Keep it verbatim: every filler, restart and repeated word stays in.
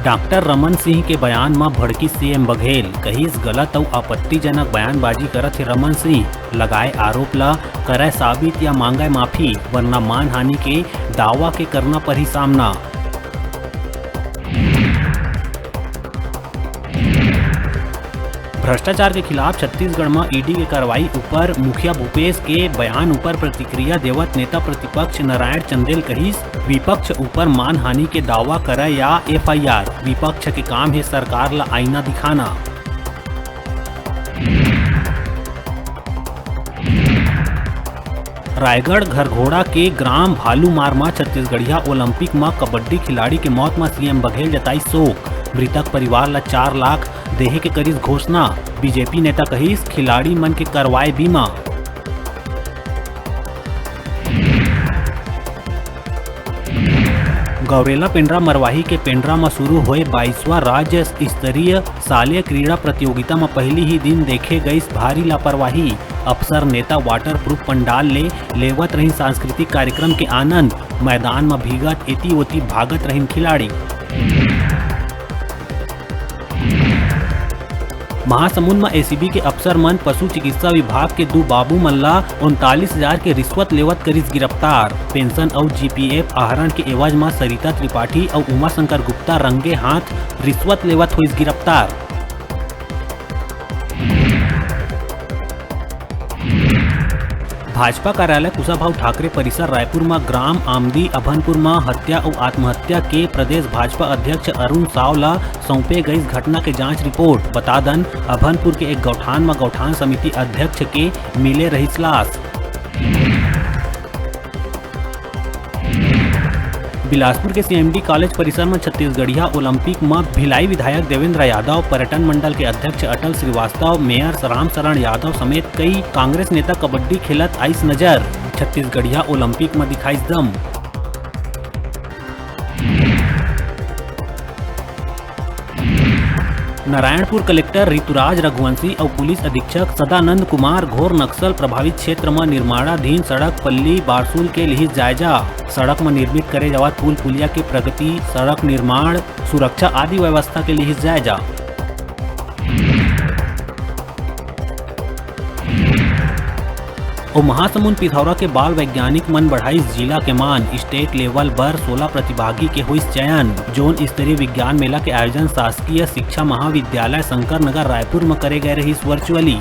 Doctor Raman Singh के बयान म भड़किस सीएम बघेल, कहिस, "गलत अउ आपत्तिजनक बयानबाजी करत हे रमन सिंह, लगाए आरोप ल करय साबित या मांगय माफी, वरना मानहानि के दावा के करना परही सामना।" भ्रष्टाचार के खिलाफ छत्तीसगढ़ म ईडी के कार्रवाई ऊपर मुखिया भूपेश के बयान ऊपर प्रतिक्रिया देवत नेता प्रतिपक्ष नारायण चंदेल कहिस, विपक्ष ऊपर मानहानि के दावा करय या एफआईआर, विपक्ष के काम हे सरकार ल आईना दिखाना। रायगढ़ घरघोड़ा के ग्राम भालूमार म छत्तीसगढ़िया ओलंपिक म कबड्डी खिलाड़ी के मौत म सीएम बघेल जताई शोक, मृतक परिवार ल चार लाख देहे के करिस घोषणा। बीजेपी नेता कहिस, खिलाड़ी मन के करवाए बीमा। गौरेला पेंड्रा मरवाही के पेंड्रा म शुरू होए बाईसवाँ राज्य स्तरीय शालेय क्रीड़ा प्रतियोगिता म पहिली ही दिन देखे गईस भारी लापरवाही। अफसर नेता वाटरप्रूफ पंडाल ले लेवत रहिन सांस्कृतिक कार्यक्रम के आनंद। मैदान म भीगत एती ओती भागत रहिन खिलाड़ी। महासमुंद म एसीबी के अफसर मन पशु चिकित्सा विभाग के दू बाबू मन ला उनतालीस हजार के रिश्वत लेवत करिस गिरफ्तार। पेंशन अउ जीपीएफ आहरण के एवज म सरिता त्रिपाठी अउ उमाशंकर गुप्ता रंगे हाथ रिश्वत लेवत होइस गिरफ्तार। भाजपा कार्यालय कुशाभाऊ ठाकरे परिसर रायपुर म ग्राम आमदी अभनपुर म हत्या अउ आत्महत्या के प्रदेश भाजपा अध्यक्ष अरुण साव ल सौंपे गईस घटना के जांच रिपोर्ट। बता दन, अभनपुर के एक गौठान म गौठान समिति अध्यक्ष के मिले रहिस लाश। बिलासपुर के सीएमडी कॉलेज परिसर म छत्तीसगढ़िया ओलंपिक म भिलाई विधायक देवेंद्र यादव, पर्यटन मंडल के अध्यक्ष अटल श्रीवास्तव, मेयर रामशरण यादव समेत कई कांग्रेस नेता कबड्डी खेलत आइस नजर। छत्तीसगढ़िया ओलंपिक म दिखाइस दम। नारायणपुर कलेक्टर ऋतुराज रघुवंशी अउ पुलिस अधीक्षक सदानंद कुमार घोर नक्सल प्रभावित क्षेत्र म निर्माणाधीन सड़क पल्ली बारसूल के लिहिस जायजा। सड़क म निर्मित करे जावत पुल पुलिया के प्रगति, सड़क निर्माण, सुरक्षा आदि व्यवस्था के लिहिस जायजा। अउ महासमुंद पिथौरा के बाल वैज्ञानिक मन बढ़ाइस जिला के मान। स्टेट लेवल बर सोला प्रतिभागी के होइस चयन। जोन स्तरीय विज्ञान मेला के आयोजन शासकीय शिक्षा महाविद्यालय शंकर नगर रायपुर म करे गए रहिस वर्चुअली।